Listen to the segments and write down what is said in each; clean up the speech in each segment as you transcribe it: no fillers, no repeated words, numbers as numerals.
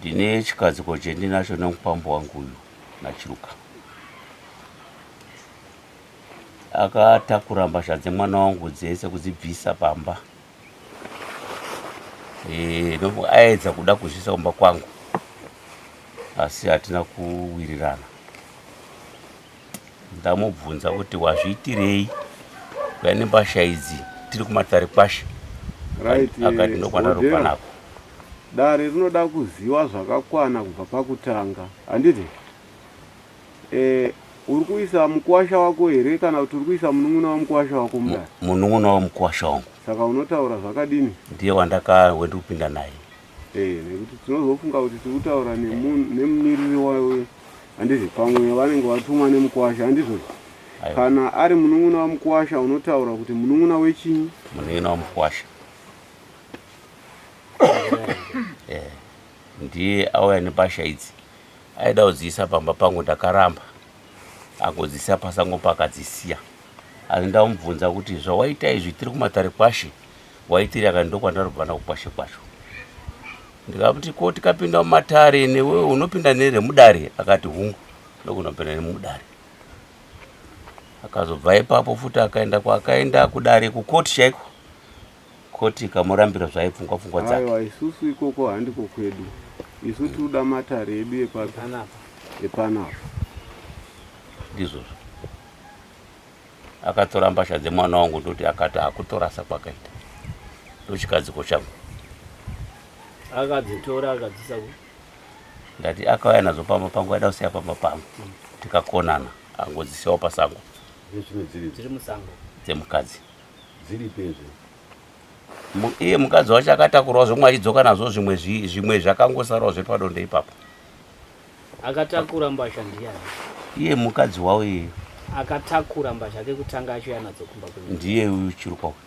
Ndine chikadziko chendinacho nemukwambo wangu uyu naChiruka. Akatakura mbasha dzemwana wangu dzese kudzibvisa pamba. Eh, aedza kuda kuzviisa kumba kwangu asi hatina kuwirirana. Ndamubvunza kuti wazviitirei kuya nembasha idzi tiri kumatare kwashe. Right, Akati ndokwandaropa Odera. nako. Dare rinoda kuziwa zvakakwana kubva pakutanga handiti? Eh, uri kuisa mukuwasha wako here kana kuti uri kuisa munun'una wamukuwasha wako mudare? Munun'una wamukuwasha wangu. Saka unotaura zvakadini? Ndiye wandaka wendiri kupinda naye. Eh, nekuti tinozofunga kuti tiri kutaura nemumiriri wawe handizvo pamwe vanenge vatumwa nemukuwasha handizvo kana ari munun'una wamukuwasha unotaura kuti munun'una wechinyi munun'una wamukuwasha eh, ndiye auya nebasha idzi aida kudziisa pamba pangu ndakaramba agodzisiya pasango paakadzisiya asi ndamubvunza kuti zvawaita izvi tiri kumatare kwashe waitiri akati ndokwandarobva nakukwashe kwacho ndikamuti ko tikapinda mumatare newe unopinda neremudare akati hungu ndokunopinda nemudare akazobva ipapo futi akaenda kwaakaenda kudare kukoti chaiko koti ikamurambira zvaipfungwa pfungwa dzake aiwa isusu ikoko handiko kwedu isu tinoda matare edu epapi epanapa ndizvozvo akatora mbasha dzemwana wangu ndoti akati akutorasa kwakaita ndochikadziko changu akadzitora akadzisa ndati akauya nadzo pamba pangu aida kusiya pamba pangu tikakonana angodzisiyawo pasango dziri musango dzemukadzi dziripezve iye mukadzi wacho akatakurwa zvomwe achidzoka nazvo zvimwe zvimwe zvakangosarawo zviri padonde ipapo Akatakura mbasha ndiyani? Iye mukadzi wavo iye. Akatakura mbasha kekutanga achiuya nadzo kumba kwenyu. Ndiye uyu Chirukwa uyu.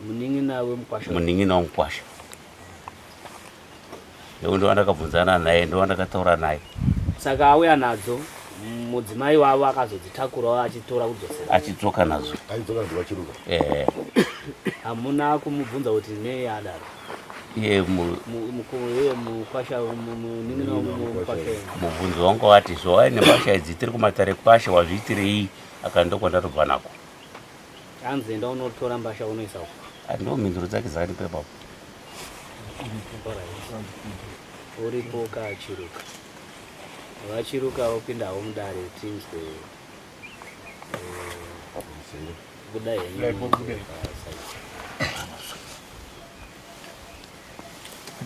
Munin'ina wemukwasha. Munin'ina wemukwasha. Ndiwo ndowandakabvunzana naye, ndowandakataura naye. Saka auya nadzo mudzimai wavo akazodzitakurawo achitora kudzosera. Achidzoka nadzo. Achidzoka nadzo kwaChiruka. Eh. Hamuna kumubvunza kuti nei adaro? iye mubvunzo wangu wati zvawai nembasha idzi tiri kumatare kwashe wazviitirei akati ndokwandatobva nako anzi enda unotora mbasha unoisa uko ndo mhinduro dzake dzakanipa ipapo uripo kachiruka vachiruka vopindawo mudare tinzwe eh, buda henyu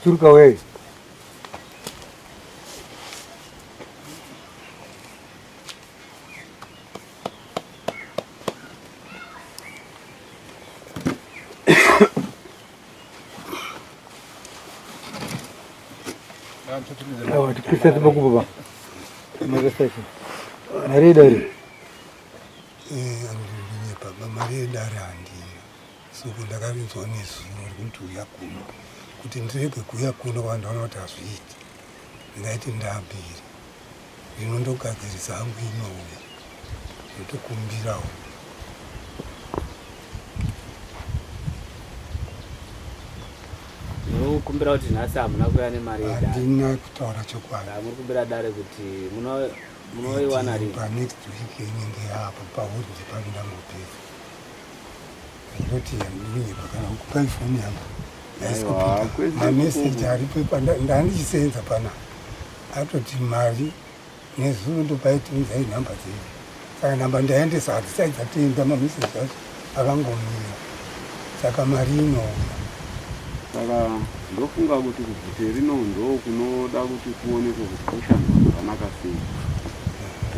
Achiruka wee. Awa tikisa tibakuba ba. Magasaki. Mari dare. Eh, andinyepa mari yedare handina. Soko ndakarinzwa nezuro rekuti uya kuno kuti ndirege kuuya kuno kwa ndaona kuti hazviiti ndingaiti ndambiri zvino ndogadzirisa hangu inouya ndotokumbirawo Munokumbira kuti nhasi hamuna kuuya nemari yedare. Handina kutaura chokwadi. Muri kumbira dare kuti munoiwana rini? Pa next week inenge yapo paholiday pano ndangopedza. Ndoti ndinyepa kana kukupai foni yangu haisi kupinda mameseji aripo ndandichisenza pana atoti mari nezuro ndopaitiunzai nhamba dzenyu saka nhamba ndaendesa hadzisai dzatoenda mameseji acho akangomira saka mari inouya saka ndofunga kuti kubvute rino ndo kunoda kuti kuonekwe kuti kushandwa zvakanaka sei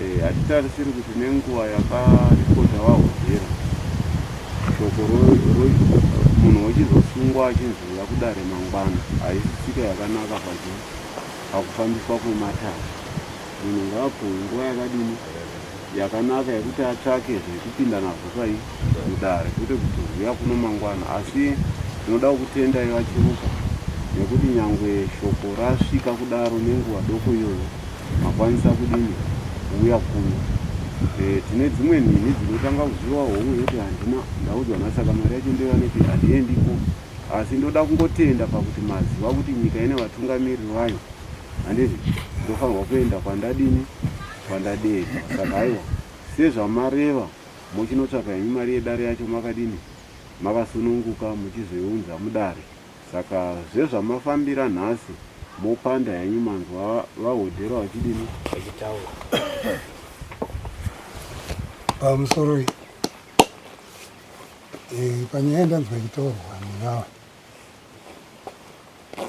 Eh, hatitarisiri kuti nenguva yakaripota vaHodhera shoko munhu wochizosungwa achinzi uya kudare mangwana haisi tsika yakanaka pachi pakufambiswa kwematare munhu ngaapuwe nguva yakadini yakanaka yekuti atsvake zvekupinda nazvo pai mudare kwete kuti huya kuno mangwana asi tinoda kukutendai vachiruka nekuti nyangwe shoko rasvika kudaro nenguva doko iyoyo makwanisa kudini kuuya kuno e, tine dzimwe nhinhi dzinotanga kuziva homwe yoti handina ndaudzwa nhasi saka mari yacho ndoiwaneti handiendiko asi ndoda kungotenda pakuti maziva kuti nyika ine vatungamiriri vayo Handiti ndofanirwa kuenda kwandadini kwandadeedzwa. Saka aiwa sezvamareva mochinotsvaka henyu mari yedare yacho makadini makasununguka muchizoiunza mudare. Saka zvezvamafambira nhasi mopanda henyu manzwa vaHodhera vachidini vachitaura. Pamusoro eh, panyaya ndanzwa ichitaurwa nevawa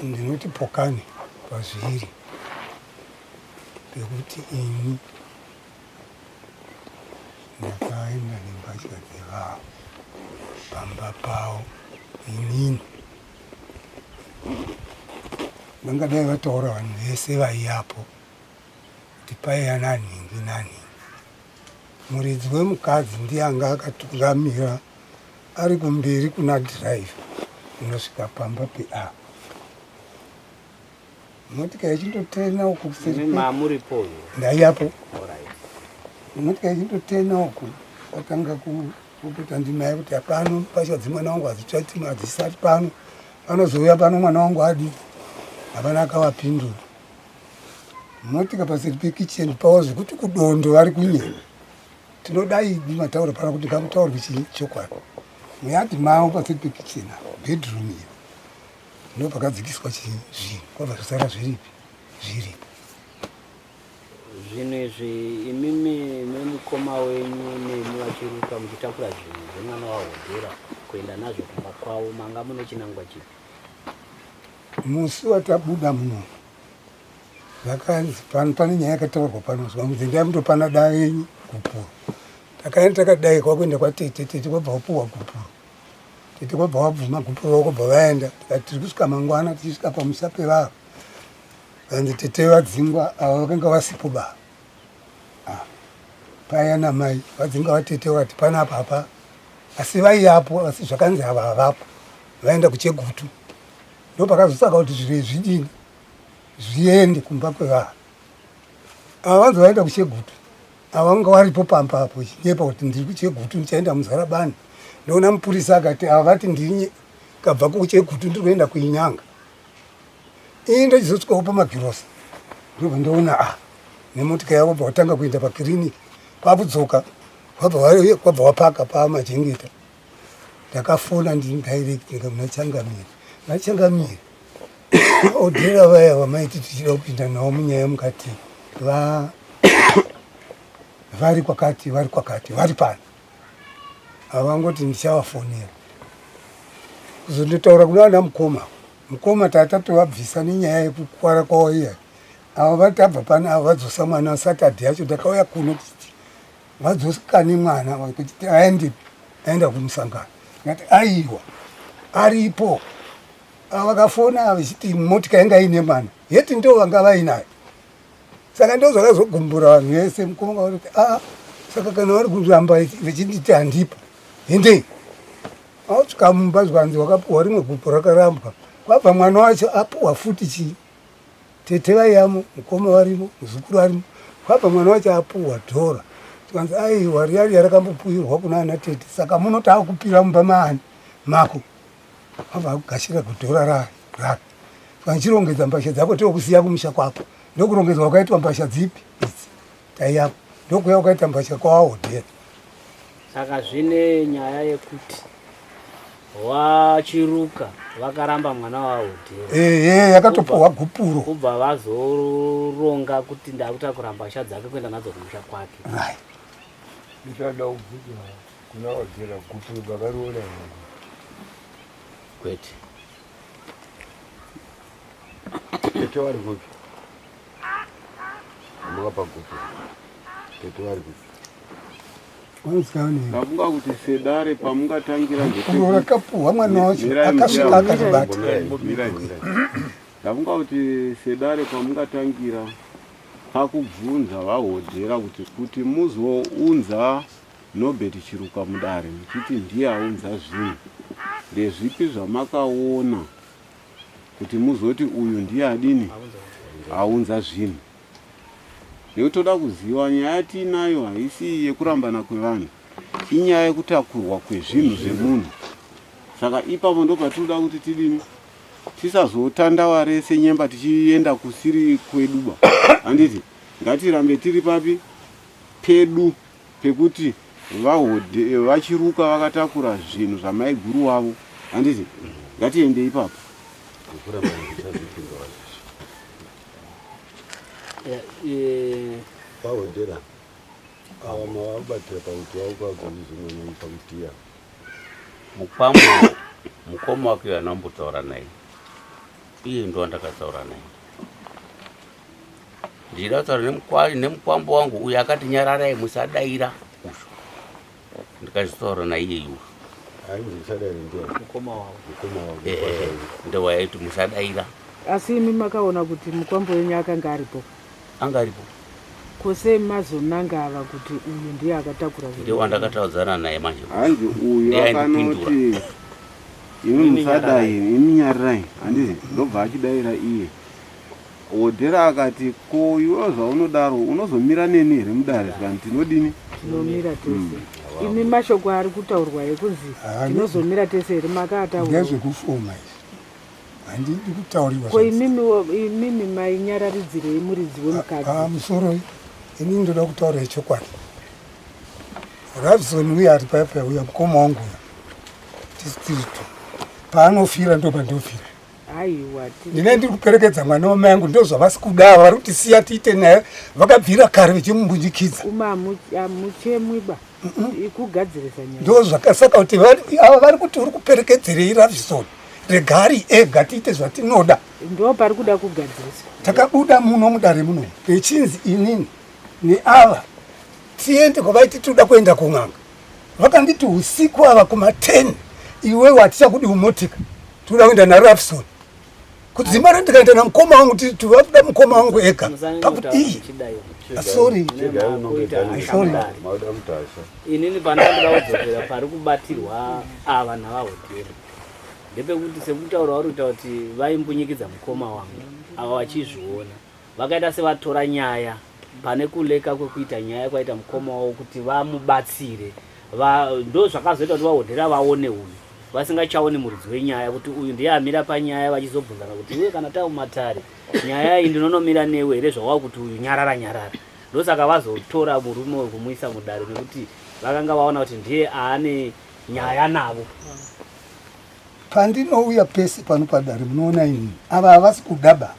ndinoti pokane pazviri pekuti ini Ndakaenda nembatya dzevavo pamba pavo inini vangadai vataura vanhu vese vaiyapo kuti paiya nanhingi nanhingi muridzi wemukadzi ndiye anga akatungamira ari kumberi kuna dhiraivha unosvika pamba peava Motika ichindotena uku kuseri. Mamuripo ndaiyapo. Motika ichindotena uku atanga kupota ndimai kuti hapano mbatya dzemwana wangu hadzitsvati hadzisati pano vanozouya pano mwana wangu adi hapana akavapindura motika paseri pekicheni pavo zvekuti kudondo vari kunyema tinoda idi mataura pano kuti ngamutaurwe chii chokwadi muyadhi mavo paseri pekicheni bedroom iyo Ndopakadzikiswa zvinhu kwabva zvasara zviripi zviripo. Zvinhu izvi imimi nemukoma wenyu nemi vachiruka muchitakura zvinhu zvemwana waHodhera kuenda nazvo kumba kwavo manga mune chinangwa chipi? Musi watabuda muno zvakanzi pano pane nyaya yakataurwa pano zvanzi ndai mundopana dai yenyu gupuro. Takaenda takadai kwakuenda kwatete tete kwabva wapuwa gupuro. Tete kwabva wabvuma gupuro rako bva vaenda tikati tiri kusvika mangwana tichisvika pamusha pevava vanzi tete vadzingwa ava vakanga vasipo ba ah, paya namai vadzinga vatete vati panapa apa asi vaiyapo asi zvakanzi ava havapo vaenda kuchegutu ndopakazosaka kuti zviro izvidini zviende kumba kwevava ava vanzi vaenda kuchegutu Ava vanga varipo pamba apo chinyepa kuti ndiri kuchegutu ndichaenda muzarabani ndoona mupurisa akati ava vati ndiri kabva kuchegutu ndiri kuenda kuinyanga ini ndochizosvikawo pamagirosa ndobva ndoona a ah, nemotika yavo bva watanga kuenda pakiriniki kwakudzoka kwabva wapaka pamajengeta ndakafona ndini direct ndikamuna changamire nachangamire odhera vaya vamaiti tichida kupinda navo munyaya mukati va vari kwakati vari kwakati vari pano havangoti ndichavafonera kuzondotaura kuna vana mukoma mukoma tatatovabvisa nenyaya yekukwara kwavo iya ava vatabva pano ava vadzosa mwana saturday yacho ndakauya kuno vadzoka nemwana kuti aende aenda kumusangano ngati aiwa aripo vakafona vachiti motika yanga iine mwana yeti ndo vanga vainayo saka ndo zvakazogumbura vanhu vese mukoma vakuti a ah, saka kana vari kuramba vechinditi handipo hendei ausvika mumba zvanzi wakapuhwa rimwe gupo rakarambwa kwabva mwana wacho apuhwa futi chii Tete vaiyamo, mukoma varimo, muzukuru arimo. Kwabva mwana wacho apuhwa dhora. Tikanzi aiwa riya riya rakambopuhirwa kuna ana tete saka muno taakupira mumba maani mako. Kwabva akugashira kudhora rake. Tikanzi chirongedza mbasha dzako tokusiya kumusha kwako. Ndokurongedzwa kwakaitwa mbasha dzipi idzi taiyapo. Ndokuya kwakaita mbasha kwawahodhera. Saka zvine nyaya yekuti Wachiruka vakaramba mwana waHodhera. Ehe, yakatopuhwa gupuro. Kubva vazoronga kuti ndakutakura mbatya dzake kuenda nadzo kumusha kwake. Right. Ndichada kubvunza kuna Odhera gupuro vakariona here? Kwete. Tete vari kupi? Makapa gupuro. Tete vari kupi? Ndafunga kuti sedare pamungatangira rakapuhwa mwana wacho akasvika akatibata. Ndafunga kuti sedare pamungatangira pakubvunza vahodhera kuti kuti muzounza Norbert Chiruka mudare muchiti ndiye aunza zvinhu ndezvipi zvamakaona kuti muzoti uyu ndiye adini aunza zvinhu nekuti toda kuziva nyaya yatiinayo haisi yekurambana kwevanhu inyaya yekutakurwa kwezvinhu zvemunhu saka ipapo ndo patinoda kuti tidini Tisazotandaware senyemba tichienda kusiri kweduba. Handiti ngatirambe tiri papi pedu pekuti vahode vachiruka vakatakura zvinhu zvamaiguru wavo. Handiti ngatiende ipapo. Vahodera ava mavabatira pakuti vaukagozvizononyanya pakutiya Mukwambo mukoma wake anambotaura naye iye ndo andakataura naye ndichida kutaura nemukwambo wangu uyo akati nyararai musadaira uyu ndikazvitaura naiye iwe eh, eh, ndowaiti musadaira asi imi makaona kuti mukwambo wenyu akanga aripo anga aripo Ko sei mazonanga ava kuti uyu ndiye akatakura zvinhu? Ndiye wandakataudzana naye manje. Hanzi uyu akanoti imi musadai imi nyarirai handizi ndobva achidaira iye. Wodhera akati ko iwewe zvaunodaro unozomira neni here mudare zvikanzi tinodini? Tinomira tese. Mm. Imi mashoko ari kutaurwa ekunzi tinozomira tese here makaataura? Ndezvekufoma izvi. Handidi kutaurirwa. Ko imimi imimi mainyararidzirei muridzi wemukadzi? Ah, musoro ini ndoda kutaura chokwadi. Rabson uya ari paya paya uya mukoma wangu uya. Tisi tiri tu. Paanofira ndo pandofira. Aiwa. Ndine ndiri kuperekedza mwana wamai angu ndozvavasi kuda vari kuti siya tiite naye vakabvira kare vechimumbunyikidza. Uma amuchemwi ba. Kugadzirisa nyaya. Ndozvakasaka kuti ava vari kuti uri kuperekedzerei Ravison. Regari ega tiite zvatinoda. Ndo pari kuda kugadziriswa. Takabuda muno mudare muno pechinzi inini neava tiende kwavaiti tinoda kuenda kun'anga. Vakanditi usiku ava kuma 10 iwewe hatichakudi umotika tinoda kuenda naRavison. Kudzimara ndikaenda namukoma wangu tivakuda mukoma wangu ega pakuti iyi sorry sorry inini pandakuda kudzokera pari kubatirwa ava navahotera ndepekuti sekutaura vari kuita kuti vaimbunyikidza mukoma wangu ava vachizviona vakaita sevatora nyaya pane kuleka kwekuita nyaya kwaita mukoma wavo kuti vamubatsire va, ndo zvakazoita kuti vahodhera vaone uyu vasingachaoni muridzi wenyaya kuti uyu ndiye amira panyaya vachizobvunzana kuti iwe kana taumatare nyaya iyi ndinonomira newe here zvawava kuti uyu nyarara nyarara ndosaka vazotora murume uyu kumuisa mudare nekuti vakanga vaona kuti ndiye aane nyaya navo Pandinouya pese pano padare munoona inini ava havasi kudaba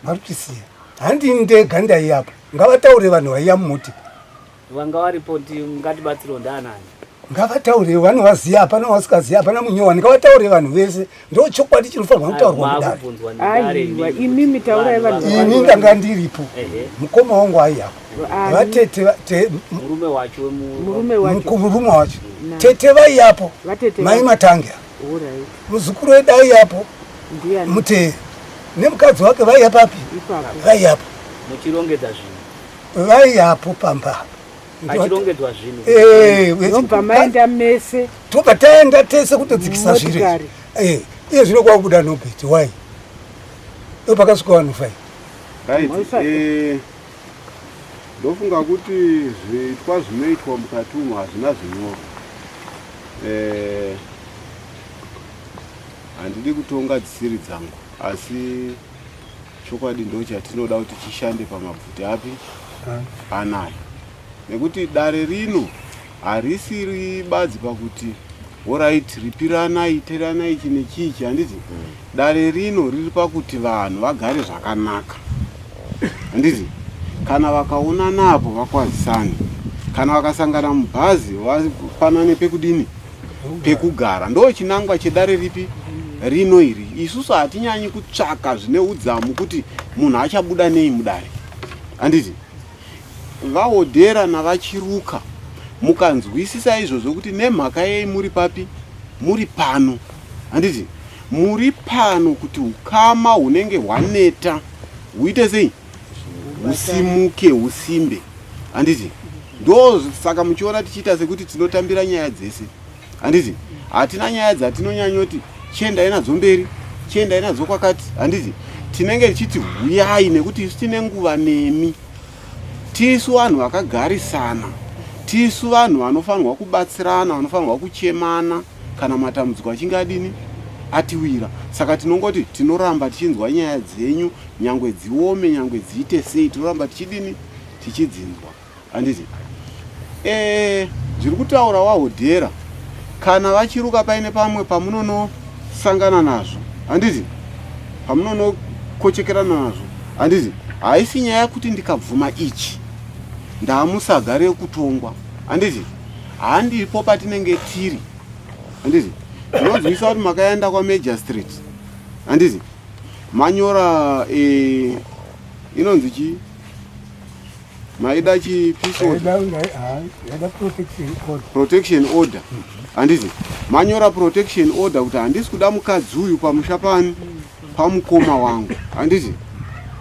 vari kutisiya handini ndega ndaiyapo ngavataure vanhu vaiya mumotika vanga varipo ti ngatibatsirwo ndaanani ngavataure vanovaziva hapana vasikaziva hapana munyowani ngavataure vanhu vese ndo chokwadi chinofanirwa kutaurwa mudare aiwa imimi taurai vanhu ini ndanga ndiripo mukoma wangu aiyapo vatete murume wacho murume wacho tete vaiyapo mai matange muzukuru wedu aiyapo mutee nemukadzi wake vaiya papi vaiyapo muchirongedza zvinhu vaiyapo pamba achirongedzwa zvinhu eh, nobva maenda mese tobva taenda tese kutodzikisa zviro eh, iye zvino kwakubuda nobet why ndopakasvika vanhu fai right eh, Ndofunga kuti zviitwa zvinoitwa mukati umu hazvina zvinyorwa. Eh, handidi kutonga dzisiri dzangu asi chokwadi ndo chatinoda kuti chishande pamabvuti api anayo nekuti dare rino harisiri badzi pakuti horait ripiranai teranai ichi nechichi handiti Dare rino riri pakuti vanhu vagare zvakanaka. Handiti? Kana vakaonana apo vakwazisane. Kana vakasangana mubhazi vapanane pekudini? Pekugara. Ndo chinangwa chedare ripi? Rino iri. Isusu hatinyanyi kutsvaka zvine udzamu kuti munhu achabuda nei mudare. Handiti? VaOdera naVaChiruka mukanzwisisa izvozvo kuti nemhaka yei muri papi? Muri pano. Handiti? Muri pano kuti ukama hunenge hwaneta huite sei? Husimuke, husimbe. Handiti? Ndo saka muchiona tichiita sekuti tinotambira nyaya dzese. Handiti? Hatina nyaya dzatinonyanyoti chiendai nadzo mberi, chiendai nadzo kwakati. Handiti? Tinenge tichiti huyai nekuti isu tine nguva nemi. Tisu vanhu vakagarisana. Tisu vanhu vanofanirwa kubatsirana, vanofanirwa kuchemana kana matambudziko achinge adini? Atiwira. Saka tinongoti tinoramba tichinzwa nyaya dzenyu nyangwe dziome nyangwe dziite sei tinoramba tichidini tichidzinzwa. Handiti? Eh, zviri kutaura wahodhera kana vachiruka paine pamwe pamunonosangana nazvo. Handiti? Pamunonokochekerana nazvo. Handiti? Haisi nyaya kuti ndikabvuma ichi ndaamusaga rekutongwa. Handiti? Handipo patinenge tiri. Handiti? Tinonzwisa kuti makaenda kwaMajor Street. Handiti? Manyora eh, inonzi chii? Maida chi peace order. Ndaida protection order. Protection order. Handiti? Manyora protection order kuti handisi kuda mukadzi uyu pamusha pani pamukoma wangu. Handiti?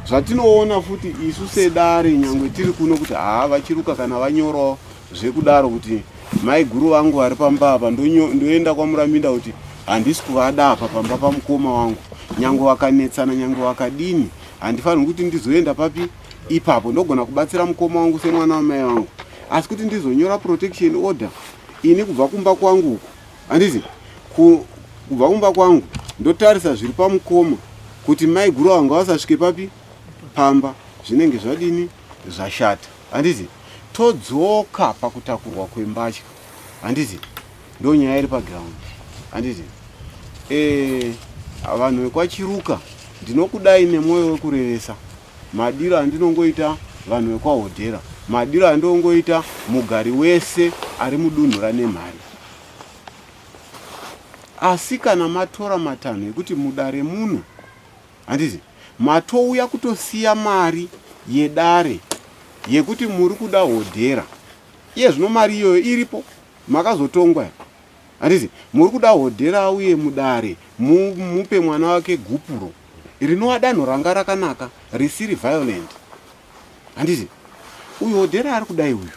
Zvatinoona futi isu sedare nyangwe tiri kuno kuti haa vachiruka kana vanyorawo zvekudaro kuti maiguru vangu vari pamba apa ndoenda kwaMuraminda kuti handisi kuvada apa pamba pamukoma wangu nyangwe vakanetsana nyangwe vakadini handifanirwi kuti ndizoenda papi ipapo ndogona kubatsira mukoma wangu semwana wamai vangu asi kuti ndizonyora protection order ini kubva kumba kwangu uku handiti kubva kumba kwangu ndotarisa zviri pamukoma kuti maiguru vangu vasasvike papi pamba zvinenge zvadini zvashata handiti todzoka pakutakurwa kwembatya handiti ndonyaya iri paground handiti eh, vanhu vekwachiruka ndinokudai nemwoyo wekurevesa madiro andinongoita vanhu vekwahodhera madiro andinongoita mugari wese ari mudunhu ranemhari asi kana matora matanho ekuti mudare muno handiti matouya kutosiya mari yedare yekuti muri kuda hodhera iye zvino mari iyoyo iripo makazotongwa here handiti muri kuda hodhera auye mudare mupe mwana wake gupuro rinova danho ranga rakanaka risiri violent handiti uyu hodhera ari kudai uyu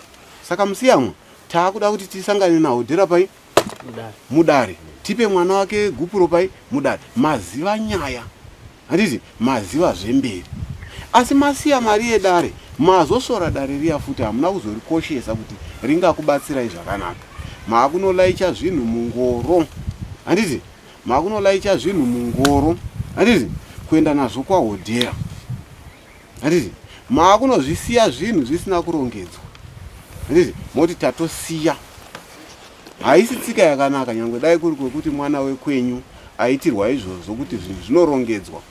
saka musiyamwa taakuda kuti tisangane nahodhera pai mudare tipe mwana wake gupuro pai mudare maziva nyaya handiti maziva zvemberi asi masiya mari yedare mazosvora dare riya futi hamuna kuzorikoshesa kuti ringakubatsirai zvakanaka maakunolaicha zvinhu mungoro handiti maakunolaicha zvinhu mungoro handiti kuenda nazvo kwahodhera handiti maakunozvisiya zvinhu zvisina kurongedzwa handiti moti tatosiya haisi tsika yakanaka nyangwe dai kuri kwekuti mwana wekwenyu aitirwa izvozvo kuti zvinhu zvinorongedzwa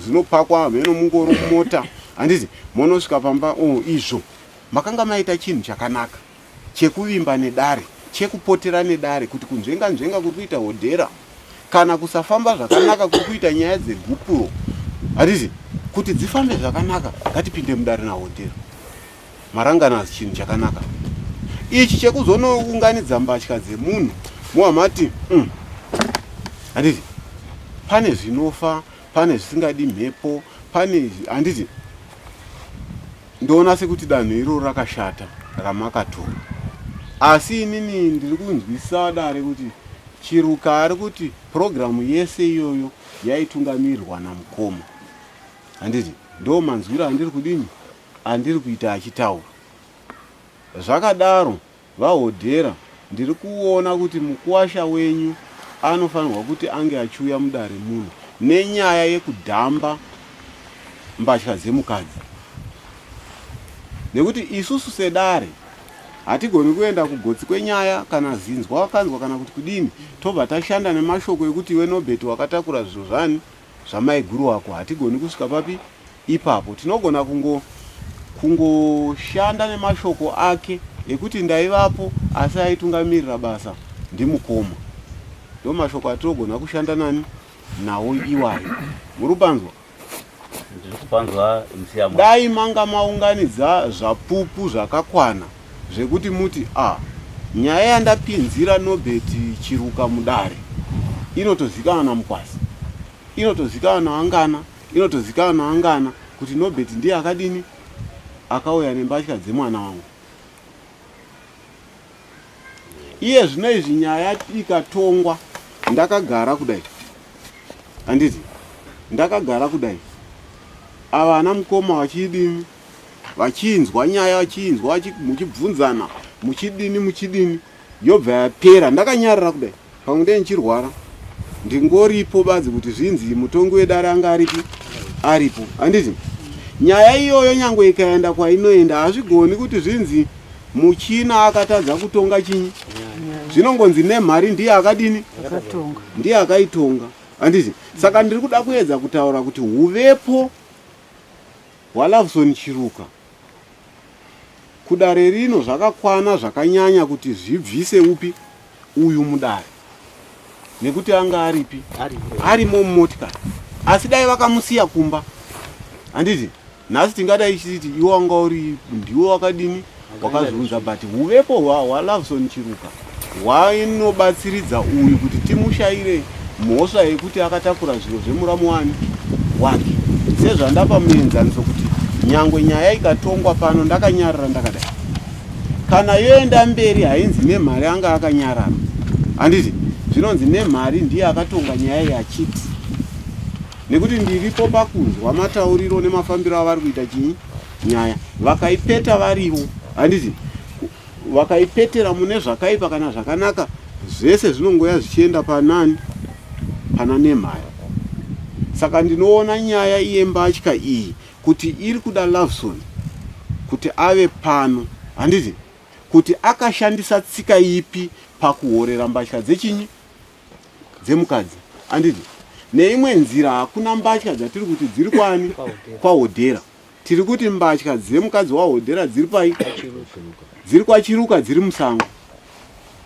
zvinopakwa mheno mungoro mumota handiti monosvika pamba oh, izvo makanga maita chinhu chakanaka chekuvimba nedare chekupotera nedare kuti kunzvenga nzvenga kuri kuita hodhera kana kusafamba zvakanaka kuri kuita nyaya dzegupuro handiti kuti dzifambe zvakanaka ngatipinde mudare nahodhera marangana asi chinhu chakanaka ichi chekuzonounganidza mbatya dzemunhu muwa mati mm, handiti pane zvinofa pane zvisingadi mhepo pane handiti Ndoona sekuti danho iroro rakashata ramakatora. Asi inini ndiri kunzwisisa dare kuti Chiruka ari kuti purogiramu yese iyoyo yaitungamirirwa namukoma. Handiti ndo manzwiro andiri kudini andiri kuita achitaura. Zvakadaro VaHodhera, ndiri kuona kuti mukuwasha wenyu anofanirwa kuti ange achiuya mudare muno nenyaya yekudhamba mbatya dzemukadzi nekuti isusu sedare hatigoni kuenda kugotsi kwenyaya kana zinzwa wakanzwa kana kuti kudini tobva tashanda nemashoko ekuti iwe Nobert wakatakura zvinhu zvani zvamaiguru wako hatigoni kusvika papi ipapo tinogona kungo kungoshanda nemashoko ake ekuti ndaivapo asi aitungamirira basa ndimukoma ndo mashoko atinogona kushanda nani nawo iwayo muri kupanzwa dai manga maunganidza zvapupu zvakakwana zvekuti muti a ah, nyaya yandapinzira Nobert Chiruka mudare inotozikanwa naMukwasi inotozikanwa naangana inotozikanwa naangana kuti Nobert ndiye akadini akauya nembatya dzemwana wangu iye zvino izvi nyaya ikatongwa ndakagara kudai handiti ndakagara kudai ava ana mukoma vachidini vachinzwa nyaya vachinzwa muchibvunzana muchidini muchidini yobva yapera ndakanyarara kudai pamwe ndee ndichirwara Ndingoripo badzi kuti zvinzi mutongi wedare anga aripi aripo, handiti? Nyaya iyoyo nyangwe ikaenda kwainoenda hazvigoni kuti zvinzi muchina akatadza kutonga chinyi, zvinongonzi nemhari ndiye akadini, ndiye akaitonga, handiti? Saka ndiri kuda kuedza kutaura kuti huvepo hwaLavson Chiruka kudare rino zvakakwana zvakanyanya kuti zvibvise upi uyu mudare nekuti anga aripi arimo mumotikari asi dai vakamusiya kumba handiti nhasi tingadai chiti iwe wanga uri ndiwe wakadini wakazviunza but huvepo hwaLavson Chiruka hwainobatsiridza uyu kuti timushaire mhosva yekuti akatakura zviro zvemuramu wani wake sezvandapa muenzaniso kuti nyangwe nyaya ikatongwa pano ndakanyarara ndakadai kana yoenda mberi hainzi nemhari anga akanyarara handiti zvinonzi nemhari ndiye akatonga nyaya yachiti nekuti ndiripo pakunzwa matauriro nemafambiro avari kuita chii nyaya vakaipeta varivo handiti vakaipetera mune zvakaipa kana zvakanaka zvese zvinongoya zvichienda panani pana nemhaya saka ndinoona nyaya iye mbatya iyi kuti iri kuda Loveson kuti ave pano handiti kuti akashandisa tsika ipi pakuhorera mbatya dzechinyi dzemukadzi handiti neimwe nzira hakuna mbatya dzatiri kuti dziri kwani kwahodhera tiri kuti mbatya dzemukadzi wahodhera dziri pai dziri kwachiruka dziri musango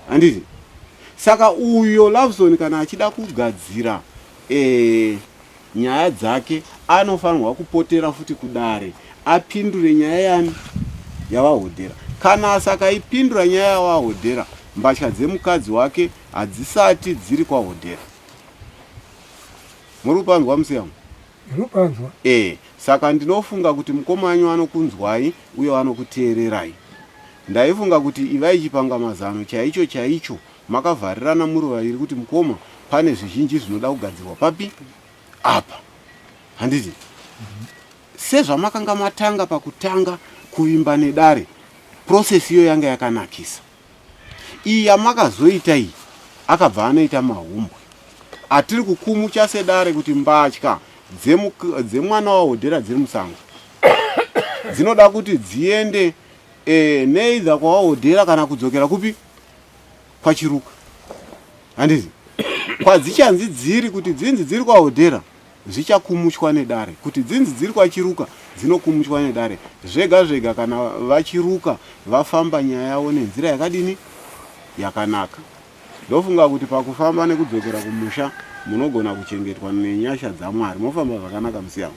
handiti saka uyo Loveson kana achida kugadzira eh, nyaya dzake anofanirwa kupotera futi kudare apindure nyaya yani yavahodhera kana asakaipindura nyaya yavahodhera mbatya dzemukadzi wake hadzisati dziri kwahodhera muri kupanzwa musiyangu Ndinopanzwa. Eh, saka ndinofunga kuti mukoma wenyu anokunzwai uye vanokuteererai. Ndaifunga kuti ivai chipangamazano chaicho chaicho makavharirana muri vaviri kuti mukoma pane zvizhinji zvinoda kugadzirwa papi apa. Handiti? Sezvamakanga matanga pakutanga kuvimba nedare, process iyo yanga yakanakisa. Iyi yamakazoita iyi akabva anoita mahumbwe atiri kukumucha sedare kuti mbatya dzemwana waHodhera dziri musango dzinoda kuti dziende e, neither kwawahodhera kana kudzokera kupi kwachiruka handiti kwadzichanzi dziri kuti dzinzi dziri kwahodhera zvichakumuchwa nedare kuti dzinzi dziri kwachiruka dzinokumuchwa nedare zvega zvega kana vachiruka vafamba nyaya yavo nenzira yakadini yakanaka ndofunga kuti pakufamba nekudzokera kumusha munogona kuchengetwa nenyasha dzamwari mofamba zvakanaka musiyano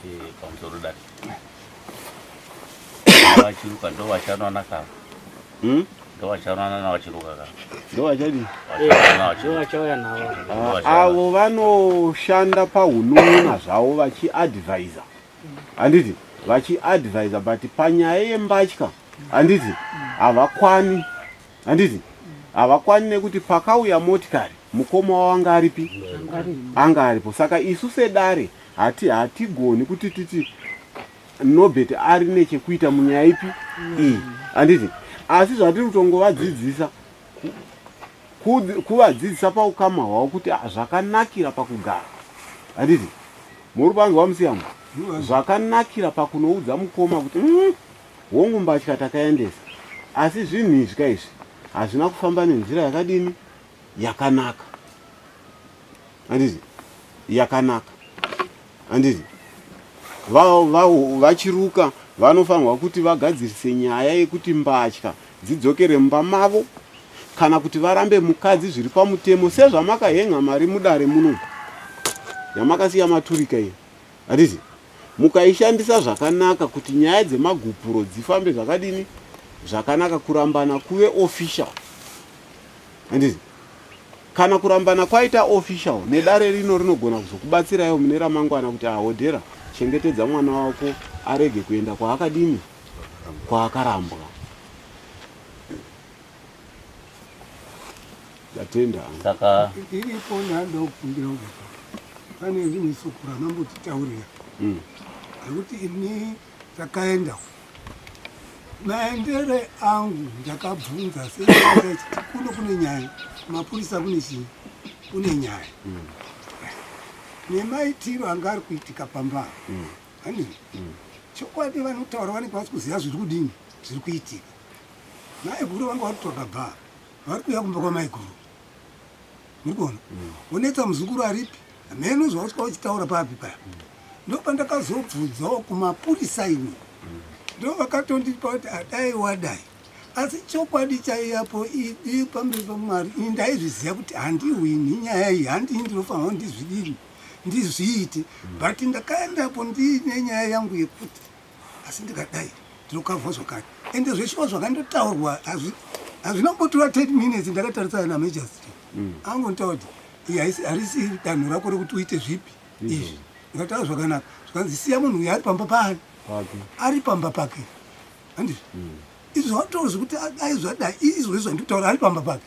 eh, pamusoro dare vachiruka ndovachanwana kava hmm? ndovachanwana navachiruka ka ndovachadii ndovachauya navo ah, avo vanoshanda pahunun'una zvavo vachiadvisa handiti vachiadvisa but panyaya yembatya handiti havakwani handiti havakwani nekuti pakauya motikari mukoma wavo anga aripi anga aripo saka isu sedare hati hatigoni kuti titi Norbert ari nechekuita munyaya ipi iyi handiti asi zvatiri kutongovadzidzisa kuvadzidzisa paukama hwavo kuti ah, zvakanakira pakugara handiti muri panzwa musiyamo zvakanakira pakunoudza mukoma kuti mm, hongu mbatya takaendesa asi zvinhu izvi ka izvi hazvina kufamba nenzira yakadini yakanaka handiti yakanaka handiti vachiruka vanofanirwa kuti vagadzirise nyaya yekuti mbatya dzidzokere mumba mavo kana kuti varambe mukadzi zviri pamutemo sezvamakahenga mari mudare muno yamakasiya maturika iyo handiti mukaishandisa zvakanaka kuti nyaya dzemagupuro dzifambe zvakadini zvakanaka kurambana kuve official handiti kana kurambana kwaita official nedare rino rinogona kuzokubatsiraiwo mune ramangwana kuti ahodhera chengetedza mwana wako arege kuenda kwaakadini kwaakarambwa ndatenda saka iripo ndandokumbira kuti pane rimwe soko ramambotitaurira hmm. rekuti ini takaenda maendere angu ndakabvunza sechiti Kuno kune nyaya, kumapurisa kune chii, kune nyaya. Nemaitiro anga ari kuitika pamba hani chokwadi vanotaura vanenge vasi kuziva zviri kudini, zviri kuitika. Maiguru vanga vari kutsvaga bhaa, vari kuuya kumba kwamaiguru, muri kuona onetsa muzukuru aripi, hameno zvausvika uchitaura papi paya. Ndopandakazobvunzawo kumapurisa imwe, ndo vakatondipa kuti adai wadai, asi chokwadi chaiyapo idi pamberi paMwari, ini ndaizviziva kuti handihwini nyaya iyi, handii ndinofanira ndizvidini ndizviite, but ndakaendapo ndiine nyaya yangu yekuti asi ndikadai ndinokavhwa zvakati. Ende zveshuwa zvakandotaurwa hazvina kumbotora 10 minutes, ndakatarisana namagistrate, angonitaura kuti iyi harisi danho rako rekuti uite zvipi izvi. Ndikataura zvakanaka, zvikanzi siya munhu uyu ari pamba paani, ari pamba pake, handizvo izvi zvataura zvekuti dai zvadai izvozvi zvandikutaura, ari pamba pake.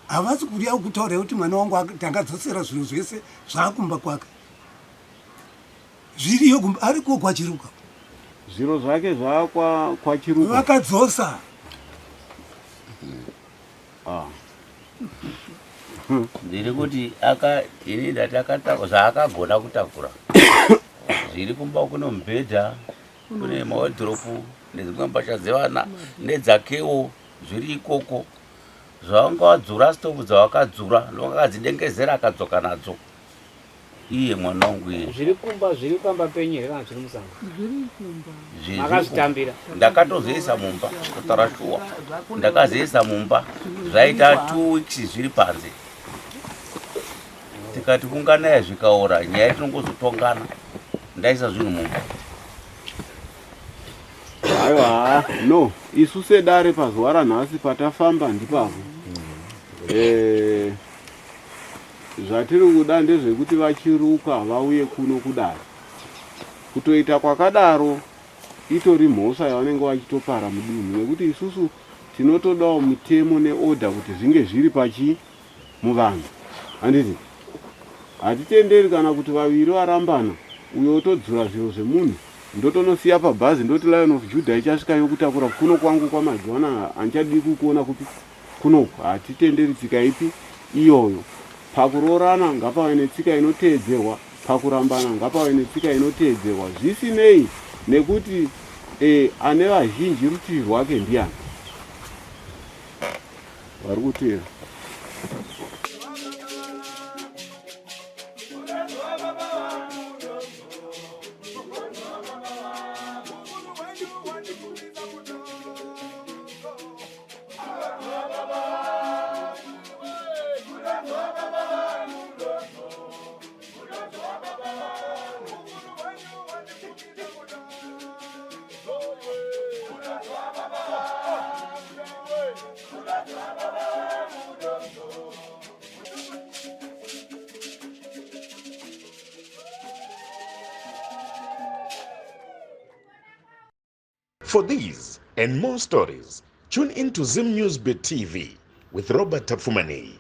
Havasi kuuya kutaura kuti mwana wangu tangadzosera zvinhu zvese zvaakumba kwake, zviriyo kumba, ariko kwaChiruka. Zviro zvake zvaakwa kwaChiruka. Vakadzosa. Ah. Ndiri kuti aka ini ndati akatakura zvaakagona kutakura zviri kumba, kune mubhedha, kune mawadhiropu nedzimwe mbatya dzevana nedzakewo zviri ikoko. Zvavanga vadzura stovu dzavakadzura, ndovakadzidengezera akadzoka nadzo iye mwana wangu iye. Zviri kumba, zviri pamba penyu here kana zviri musango? Zviri kumba. Makazvitambira? Ndakatozoisa mumba, kutaura shuwa ndakazoisa mumba, zvaita 2 weeks zviri panze. Tikati kunganaya zvikaora, nyaya tinongozotongana ndaisa zvinhu mumba. Aiwa, no, isu sedare pazuva ranhasi patafamba ndipapo. Zvatiri kuda ndezvekuti vaChiruka vauye kuno kudare. Kutoita kwakadaro itori mhosva yavanenge vachitopara mudunhu, nekuti isusu tinotodawo mutemo neorder kuti zvinge zviri pachi muvanhu, handiti? Hatitenderi kana kuti vaviri varambana, uyo otodzura zviro zvemunhu, ndotonosiya pabhazi, ndoti Lion of Judah ichasvika yokutakura kuno kwangu kwaMadziwana, handichadii kukuona kupi kunoku. Hatitenderi tsika ipi iyoyo. Pakuroorana ngapave netsika inoteedzerwa, pakurambana ngapave netsika inoteedzerwa, zvisinei nekuti ane vazhinji rutivi rwake ndiani vari kuteera. For these and more stories, tune in to Zim News Bit TV with Robert Tafumani.